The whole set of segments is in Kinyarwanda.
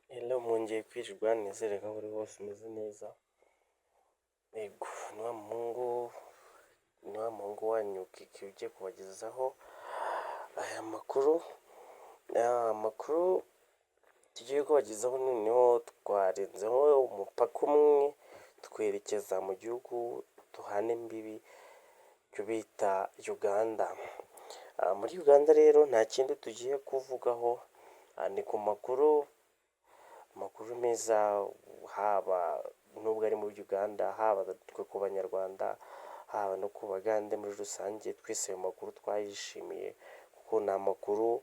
Hello, mwongeye kwirirwa, nizere ko aho uri hose umeze neza. Yego, ni wa muhungu wanyu Kiki ugiye kubagezaho aya makuru. Aya makuru tugiye kubagezaho, noneho twarenzeho umupaka umwe twerekeza mu gihugu duhana imbibi cyo bita Uganda. Muri Uganda rero nta kindi tugiye kuvugaho, ni ku makuru meza, haba nubwo ari muri Uganda, haba twe ku Banyarwanda, haba no ku Bagande muri rusange, twese ayo makuru twayishimiye kuko ni amakuru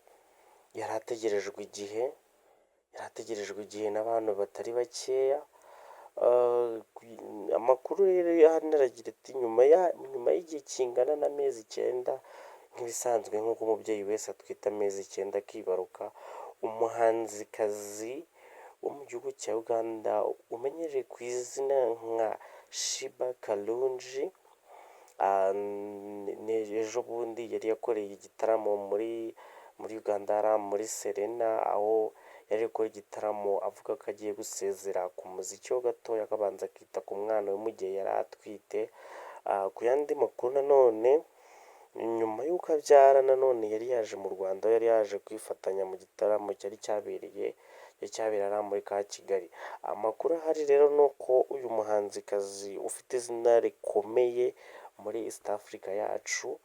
yari ategerejwe igihe n'abantu batari bakeya. Amakuru rero hano aragira ati: Nyuma y'igihe kingana n'amezi 9, nk'ibisanzwe nk'uko umubyeyi wese atwita amezi 9 akibaruka, umuhanzikazi wo mu gihugu cya Uganda umenyereye ku izina nka Sheebah Karungi, ejo bundi yari yakoreye igitaramo muri Uganda hariya muri Serena, aho yari gukora igitaramo avuga ko agiye gusezera ku muziki ho gatoya, akabanza akita ku mwana we mu gihe yari atwite. Ku yandi makuru nanone, nyuma y'uko abyara nanone yari yaje mu Rwanda, aho yari yaje kwifatanya mu gitaramo cyari cyabereye hariya muri ka Kigali. Amakuru ahari rero ni uko uyu muhanzikazi ufite izina rikomeye muri East Africa yacu,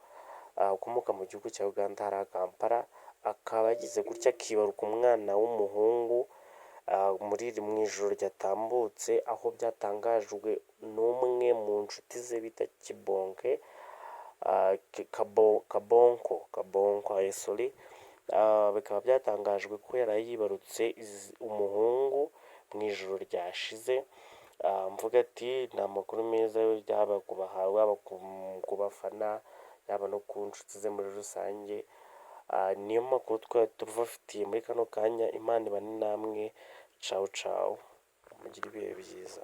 ukomoka mu gihugu cya Uganda hariya Kampala, akaba yagize gutya akibaruka umwana w'umuhungu muri mu ijoro ryatambutse, aho byatangajwe n'umwe mu nshuti ze bita Kibonke, Kabonko, sorry, bikaba byatangajwe ko yaraye yibarutse umuhungu mu ijoro ryashize. Mvuga ati ni amakuru meza, yaba yaba ku bafana, yaba no ku nshuti ze muri rusange. Niyo makuru twari tubafitiye muri kano kanya. Imana ibane namwe, cawu cawu, mugire ibihe byiza.